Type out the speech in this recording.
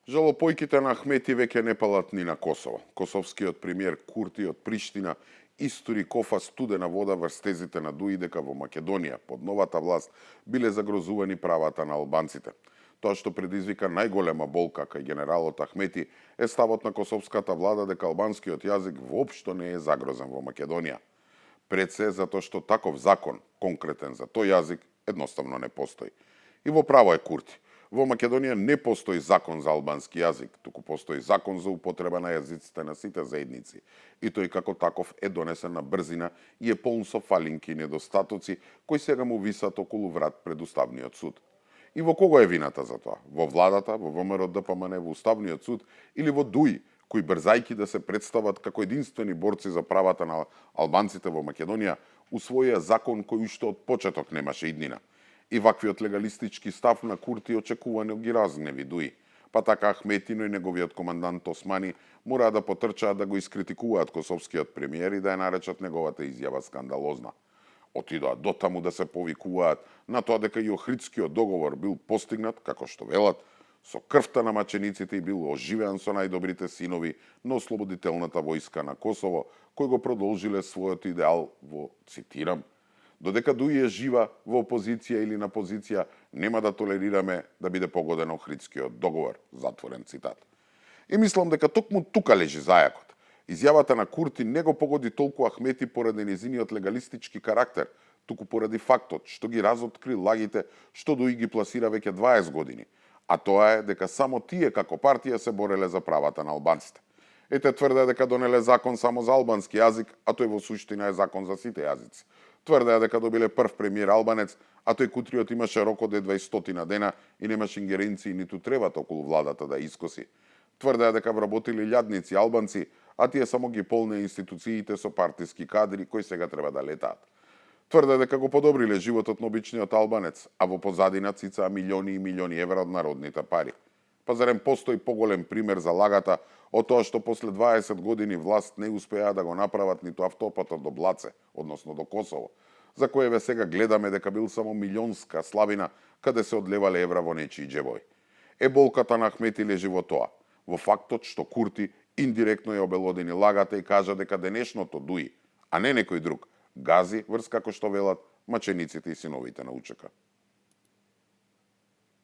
Жалопојките на Ахмети веќе не палат ни на Косово. Косовскиот премиер Курти од Приштина истури кофа студена вода врз стезите на Дуи дека во Македонија под новата власт биле загрозувани правата на албанците. Тоа што предизвика најголема болка кај генералот Ахмети е ставот на косовската влада дека албанскиот јазик воопшто не е загрозен во Македонија. Пред се затоа што таков закон, конкретен за тој јазик, едноставно не постои. И во право е Курти. Во Македонија не постои закон за албански јазик, туку постои закон за употреба на јазиците на сите заедници. И тој како таков е донесен на брзина и е полн со фалинки и недостатоци кои сега му висат околу врат пред Уставниот суд. И во кого е вината за тоа? Во владата, во ВМРО ДПМН, во Уставниот суд или во ДУИ, кои брзајки да се представат како единствени борци за правата на албанците во Македонија, усвоија закон кој уште од почеток немаше иднина. И ваквиот легалистички став на Курти очекувано ги разгневи Дуи. Па така Ахметино и неговиот командант Османи мора да потрчаат да го искритикуваат косовскиот премиер и да ја наречат неговата изјава скандалозна. Отидоа до таму да се повикуваат на тоа дека и Охридскиот договор бил постигнат, како што велат, со крвта на мачениците и бил оживеан со најдобрите синови на ослободителната војска на Косово, кои го продолжиле својот идеал во, цитирам, додека Дуи е жива во опозиција или на позиција, нема да толерираме да биде погоден Охридскиот договор, затворен цитат. И мислам дека токму тука лежи зајакот. Изјавата на Курти не го погоди толку Ахмети поради незиниот легалистички карактер, туку поради фактот што ги разоткри лагите што Дуи ги пласира веќе 20 години, а тоа е дека само тие како партија се бореле за правата на албанците. Ете тврде дека донеле закон само за албански јазик, а тој во суштина е закон за сите јазици. Тврдеа дека добиле прв премиер албанец, а тој Кутриот имаше рок од 200 дена и немаше ингеренции ниту требата околу владата да искоси. Тврдеа дека вработили лјадници албанци, а тие само ги полне институциите со партиски кадри кои сега треба да летаат. Тврдеа дека го подобриле животот на обичниот албанец, а во позадина цицаа милиони и милиони евра од народните пари. Па зарем постои поголем пример за лагата од тоа што после 20 години власт не успеа да го направат ниту автопатот до Блаце, односно до Косово, за коеве сега гледаме дека бил само милионска славина каде се одлевале евра во нечии џебови. Болката на Ахмети лежи во тоа, во фактот што Курти индиректно ја обелодени лагата и кажа дека денешното Дуи, а не некој друг, гази врз како што велат мачениците и синовите на УЧК.